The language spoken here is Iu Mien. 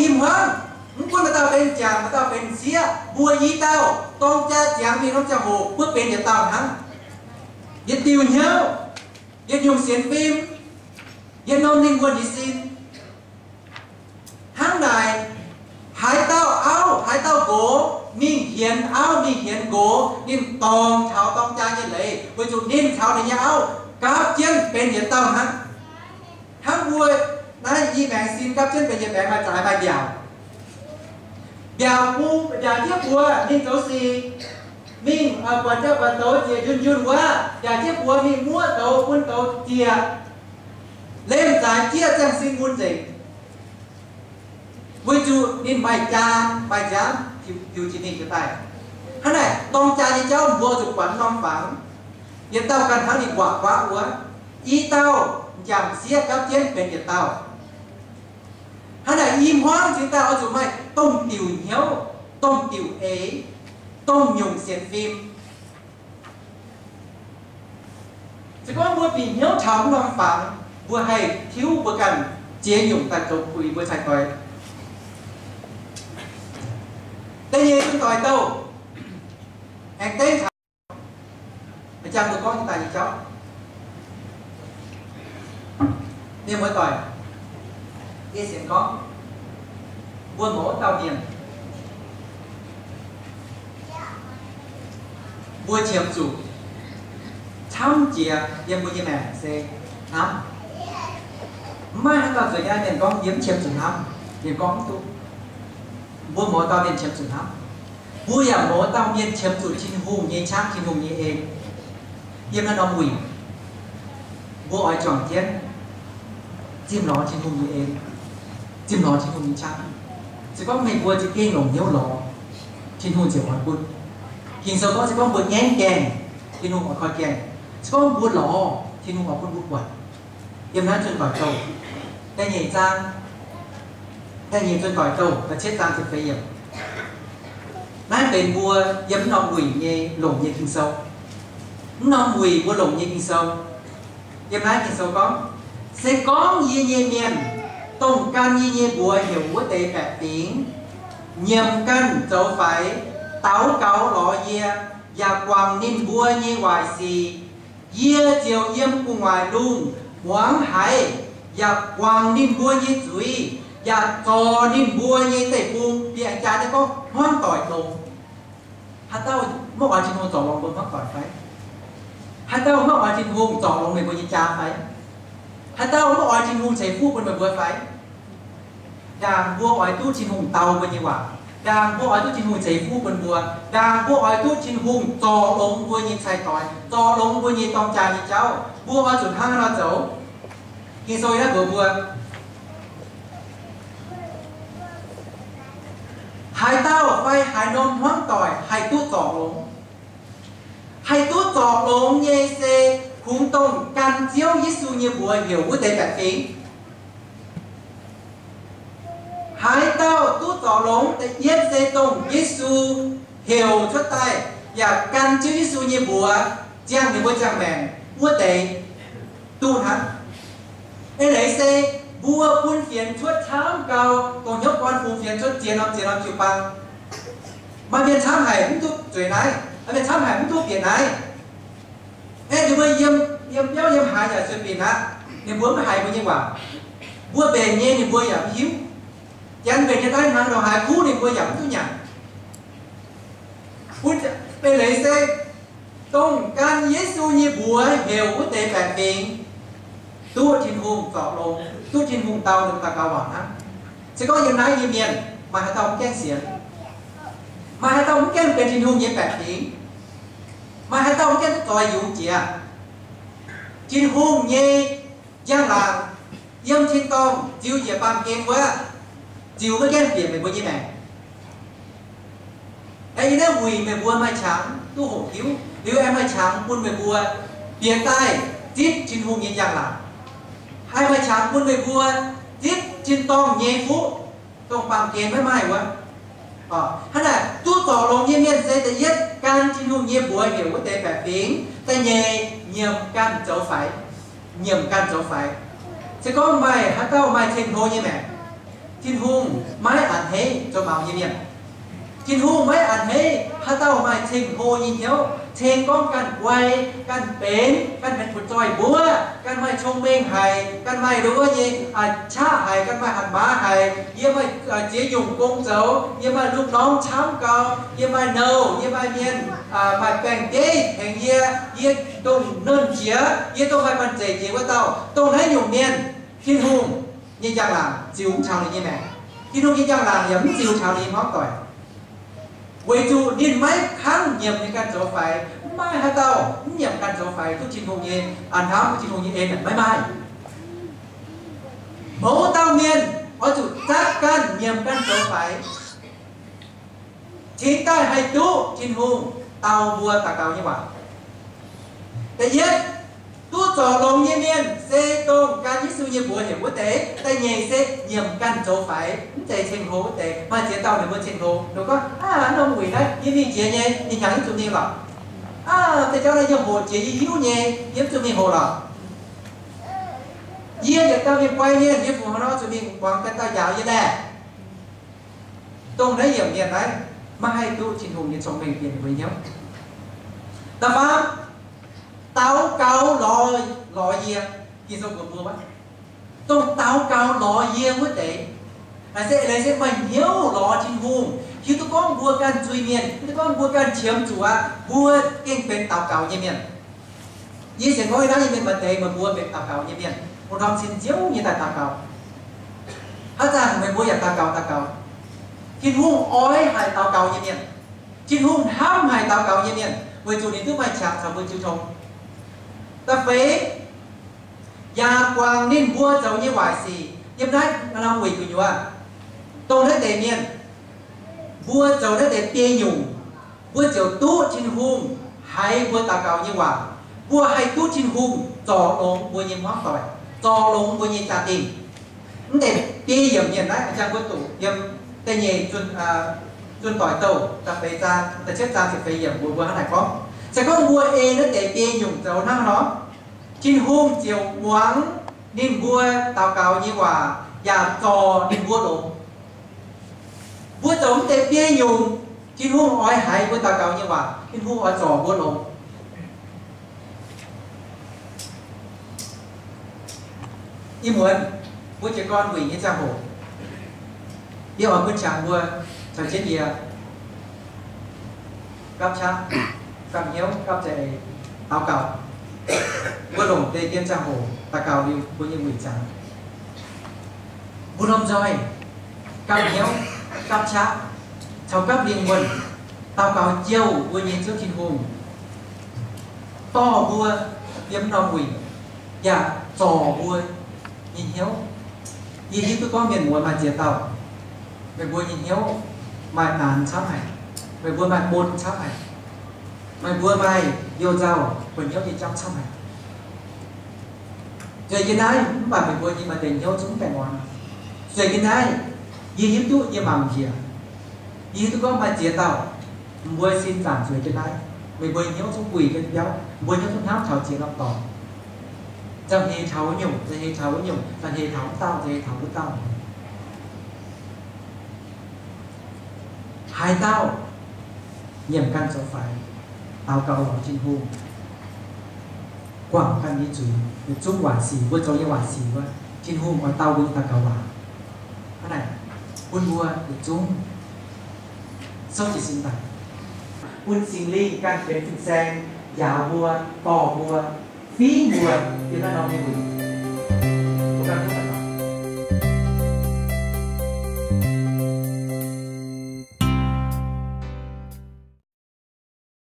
Hmuangv, mv gunv maaih dauh benx m'jangc, maaih dauh benx m'sieqv, mbuo i dauh dorng jaa ziangx mingh norm ziangh hoc mbuo benx yietc dauh hnangv. Yietc diuh hnyouv, yietc nyungc sienx fim, yietc norm lingh wuonh nyei sin. Hnangv naaic, haaix dauh auv, haaix dauh nqox mingh hienx auv, mingh hienx nqox, ninh dorngc taux dorng jaa nyei leiz, weic zuqc ninh caux ninh nyei auv gapv jienv benx yietc dauh hnangv. Hnangv mbuo naaiv i maengx sin gapv jienv benx yietc maengx, maaih zaaix maaih mbiaauc. Mbiaauc bung, mbiaauc jieqv buoz mingh zoux sic, mingh buatc jauv buatc douz ziec njunh njunh wuov, mbiaauc jieqv buoz mingh muoqv douz bun douz ziec, lemh zaaix jieqv ziangh sin mun nzengc. Weic zuqc ninh maaih jaan maaih nziaamv piux jiex mingh daaih. Hnangv naaic, dorng jaa nyei jauv mbuo zuqc buatc norm fangx, yietc dauh ganh hnangv ninh guatc guaav wuov, i dauh m'jangc m'sieqv gapv jienv benx yietc dauh. Hnangv naaic, i hmuangv cingx daaih oix zuqc maaih domh diuc hnyouv, domh diuc eix, domh nyungc sienx fim. Se gorngv mbuo bieqc hnyouv taux mv norm fangx, mbuo haih tiuv mbuo ganh ziex nyungc daaih zoux kuinx mbuo cai-doix. Da'nyeic zunh doic douh, aengx dengv taux jang mbuo gorngv daaih nyei jauv. Mienh muoz-doic, yie sienx gorngv, mbuo mouz dauh mienh, mbuo qiemx zuqc camv jiex yiem mbuo nyei maengc se hnamv. Mv maaih haaix dauh zueiz nyei mienh gorngv yie mv qiemx zuqc hnamv. Mienh gorngv mv duqv. Mbuo mouz dauh mienh qiemx zuqc hnamv. Mbuo yaac mouz dauh mienh qiemx zuqc Tin-Hungh nyei qaqv, Tin-Hungh nyei en. Yiem naaiv norm wuic, mbuo oix juangc jienv zimh lorz Tin-Hungh nyei en, zimh lorz Tin-Hungh nyei qaqv. Se gorngv meih mbuo za'gengh longc hnyouv lorz, Tin-Hungh ziouc oix bun. Ging-Sou gorngv, se gorngv mbuo ngaengv gaengh, Tin-Hungh oix koi gaengh. Se gorngv mbuo lorz, Tin-Hungh oix bun mbuo buatc. Yiem naaiv zunh doic douh, da'nyeic zaang, da'nyeic zunh doic douh da'cietv zaang ziepc feix yiemc. Naaiv benx mbuo yiem mv norm wuic nyei longc nyei Ging-Sou. Mv norm wuic mbuo longc nyei Ging-Sou. Yiem naaiv Ging-Sou gorngv, se gorngv yie nyei mienh, dongh gan yie nyei mbuox heuc wuov deix baeqc fingx, nyiemc ganh zoux faix, daux gaux lorz yie, yaac guangc ninh mbuo nyei waaic sic, yie ziouc yiem gu'nguaaic lungh muangx haiz, yaac guangc ninh mbuo nyei zuiz, yaac zorc ninh mbuo nyei deic-bung. Bieqc jaax nyei gorngv hmuangv doic longx. Haaix dauh maiv oix Tin-Hungh zorc longx mbuo hmuangv doic fai? Haaix dauh maiv oix Tin-Hungh zorc longx meih mbuo nyei jaa fai? Haaix dauh maiv oix Tin-Hungh ceix fuqv bun meih mbuo fai? Ndaangc mbuo oix duqv Tin-Hungh dau mbuo nyei waac. Ndaangc mbuo oix duqv Tin-Hungh ceix fuqv bun mbuo. Ndaangc mbuo oix duqv Tin-Hungh zorc longx mbuo nyei cai-doix, zorc longx mbuo nyei dorng jaa nyei jauv. Mbuo oix zuqc hnangv haaix nor zoux? Ging-Sou yiem naaiv mbuox mbuo, haaix dauh fai haaix norm hmuangv doic haih duqv zorc longx? Haih duqv zorc longx nyei se kungx dongh gan Ziouv Yesu nyei mbuox heuc wuov deix baeqc fingx. Haaix dauh duqv zorc longx da'yietv se dongh Yesu heuc cuotv daaih yaac gan Ziouv Yesu nyei mbuox ziangh ninh mbuo ziangh maengc wuov deix duqv hnangv. Eix leiz se mbuo bun fienx cuotv camv gau, dongh hnyouv gorn bun fienx cuotv ziex norm ziex norm jiu-baang. Maaih mienh camv haic mv duqv zueiz naaiv, maaih mienh camv haic mv duqv bieqc naaiv. Aeqv, ninh mbuo yiem, yiem biauv yiem haaix yaac sueih binc aqv. Ninh mbuo mv haiz mbuo nyei waac. Mbuo mbenc nyei ninh mbuo yaac mv hiuv. Janx mbenc nyei daaih hnangv nor haiz kuv ninh mbuo yaac mv duqv nyanc. Bun eix leiz se dongh gan Yesu nyei mbuox heuc wuov deix baeqc fingx duqv Tin-Hungh zorc longx, duqv Tin-Hungh dau longx daux gaux waac hnangv. Se gorngv yiem naaiv nyei mienh maaih haaix dauh mv gaengh sienx? Maaih haaix dauh mv gaengh benx Tin-Hungh nyei baeqc fingx? Maaih haaix dauh mv gaengh duqv zoix yungz jiex? Tin-Hungh nyei njang-laangc yiem tin-dorngh ziux njiec baamh gen wuov, ziux maiv gaengh bieqc meih mbuo nyei maengc. Aengx yiem naaiv wuic meih mbuo maaih qangx duqv hoqc hiuv, liuz aengx maaih qangx bun meih mbuo bieqc daaih zipv Tin-Hungh nyei njang-laangc. Haih maaih qangx bun meih mbuo zipv tin-dorngh nyei fuqv, dongh baamh gen maiv maaih wuov. Hnangv naaic, duqv zorc longx nyei mienh se da'yietv gan Tin-Hungh nyei mbuox heuc wuov deix baeqc fingx. Da'nyeic, nyiemc ganh zoux faix. Nyiemc ganh zoux faix. Se gorngv maaih haaix dauh maaih cien-hlo nyei maengc, Tin-Hungh maiv a'hneiv zoux maux nyei mienh. Tin-Hungh maiv a'hneiv haaix dauh maaih ceng-hlo nyei hnyouv, ceng gorngv ganh guai, ganh benx, ganh benx fu'zoih mbuov, ganh maaih cong-mengh haic, ganh maaih nduov nyei qaqv haic, ganh maaih hatc maaz haic, yie maaih ziex nyungc gong zoux, yie maaih lungh norm camv gau, yie maaih nouh, yie maaih mienh, maaih baeng-bieiv tengx yie, yie dongh nernh jiex, yie dongh maaih banh zeic jiex wuov dauh, dongh naaiv nyungc mienh, Tin-Hungh nyei njang-laangc ziux mv taux ninh nyei maengc. Tin-Hungh nyei njang-laangc yaac mv ziux taux ninh nyei hmuangv doic. Weic zuqc ninh maiv kangv nyiemc ninh ganh zoux faix. Mv maaih haaix dauh mv nyiemc ganh zoux faix duqv Tin-Hungh nyei, a'hnamv Tin-Hungh nyei en, maiv maaih. Mouz dauh mienh oix zuqc zatv ganh nyiemc ganh zoux faix, cingx daaih haih duqv Tin-Hungh dau mbuo daux gaux nyei waac. Da'yietv, duqv zorc longx nyei mienh se dongh gan Yesu nyei mbuox heuc wuov deix. Da'nyeic se nyiemc ganh zoux faix, mv zeiz ceng-hlo wuov deix. Maaih ziex dauh ninh mbuo ceng-hlo, ninh gorngv, Aav, norm wuic naaiv yie mingh jiex nyei, yie hnyangx mv zuqc mingh lorqc. Aav, deix jauv naaiv yie hoqc jiex, yie hiuv nyei, yie mv zuqc mingh hoqc lorqc. Yie yietc dauh mienh guai mienh, yie fungc haaix nor zuqc mingh muangx ganh dauh njaaux yie laeh? Dongh naaiv yiemc mienh naaiv maiv haih duqv Tin-Hungh nyei cong-mengh bienh mbuo hnyouv. Da'faam, daux gaux lorz, lorz yie. Ging-Sou mbuox mbuo, dongh daux gaux lorz yie wuov deix, naaiv se, naaiv se maaih hnyouv lorz Tin-Hungh, hiuv duqv gorngv mbuo ganh zuiz-mienh, hiuv duqv gorngv mbuo ganh qiemx zuqc aqv, mbuo gengh benx daux gaux nyei mienh. Yie sienx gorngv naaiv nyei mienh maaih deix meih mbuo benx daux gaux nyei mienh, bun norm cin-nziouv nyei daaih daux gaux. Haaix zanc meih mbuo yaac daux gaux daux gaux. Tin-Hungh oix haic daux gaux nyei mienh. Tin-Hungh hnamv haic daux gaux nyei mienh, weic zuqc ninh duqv maaih qangx caux mbuo jiu tong. Da'feix, yaac guangc ninh mbuo zoux nyei waaic sic. Yiem naaiv norm wuic gu'nyuoz, dongh naaiv deix mienh, mbuo zoux naaiv deix biei nyungc, mbuo ziouc duqv Tin-Hungh haiz mbuo daux gaux nyei waac. Mbuo haih duqv Tin-Hungh zorc longx mbuo nyei hmuangv doic, zorc longx mbuo nyei jaa-dingh. Mv deix biei yiemc mienh naaiv, a'jang mbuo doqc yiem da'nyeic Zunh Doic Douh da'feix zaang, da'cietv zaang ziepc feix yiemc mbuox mbuo hnangv naaic gorngv, se gorngv mbuo ei naaiv deix biei nyungc zoux hnangv nor, Tin-Hungh ziouc muangx ninh mbuo daux gaux nyei waac yaac zorc ninh mbuo longx. Mbuo zoux mv deix biei nyungc, Tin-Hungh oix haiz mbuo daux gaux nyei waac, Tin-Hungh oix zorc mbuo longx. Ih muonz mbuo jiez gorn wuic nyei ziangh hoc, yie oix bun qangx mbuo caux jienv yie gapv qaqv, gapv hnyouv, gapv za'eix daux gaux. Mbuo longc deix dien ziangh hoc daux gaux liuz mbuo nyei wuic ziangx. Mbuo lomh nzoih gapv hnyouv, gapv qaqv, caux gapv lingh wuonh daux gaux jouh mbuo nyei Ziouv Tin-Hungh dorh mbuo yiem norm wuic yaac zorc mbuo nyei hnyouv. Yie hiuv duqv gorngv mienh muoz maaih ziex dauh, meih mbuo nyei hnyouv maaih naanx camv haic, meih mbuo maaih mun camv haic, meih mbuo maaih you-nzauh buonc hnyouv nyei jauv camv haic. Zueiz jienv naaiv mv baac meih mbuo nyei maaih deix hnyouv zungv baengh orn. Zueiz jienv naaiv, yie hiuv duqv yie mangc njiec. Yie hiuv duqv gorngv maaih ziex dauh, mbuo sin zaangc zueiz jienv naaiv, meih mbuo hnyouv zungv guih jienv biauv, mbuo hnyouv zungv hnamv taux ziex norm dorngx. Za'heix taux wuov nyungc, za'heix taux wuov nyungc, za'heix taux wuov dauh, za'heix taux wuov dauh. Haaix dauh nyiemc ganh zoux faix, daux gaux lorz Tin-Hungh, guangc ganh nyei zuiz, yietc zungv waaic sic, mbuo zoux nyei waaic sic wuov, Tin-Hungh oix dau mbuo nyei daux gaux waac. Hnangv naaic, bun mbuo yietc zungv souv jiez sin daaih, bun Singx Lingh ganh benx fin-saeng njaaux mbuo, dorh mbuo, fingx mbuo yiem naaiv norm nyei wuic.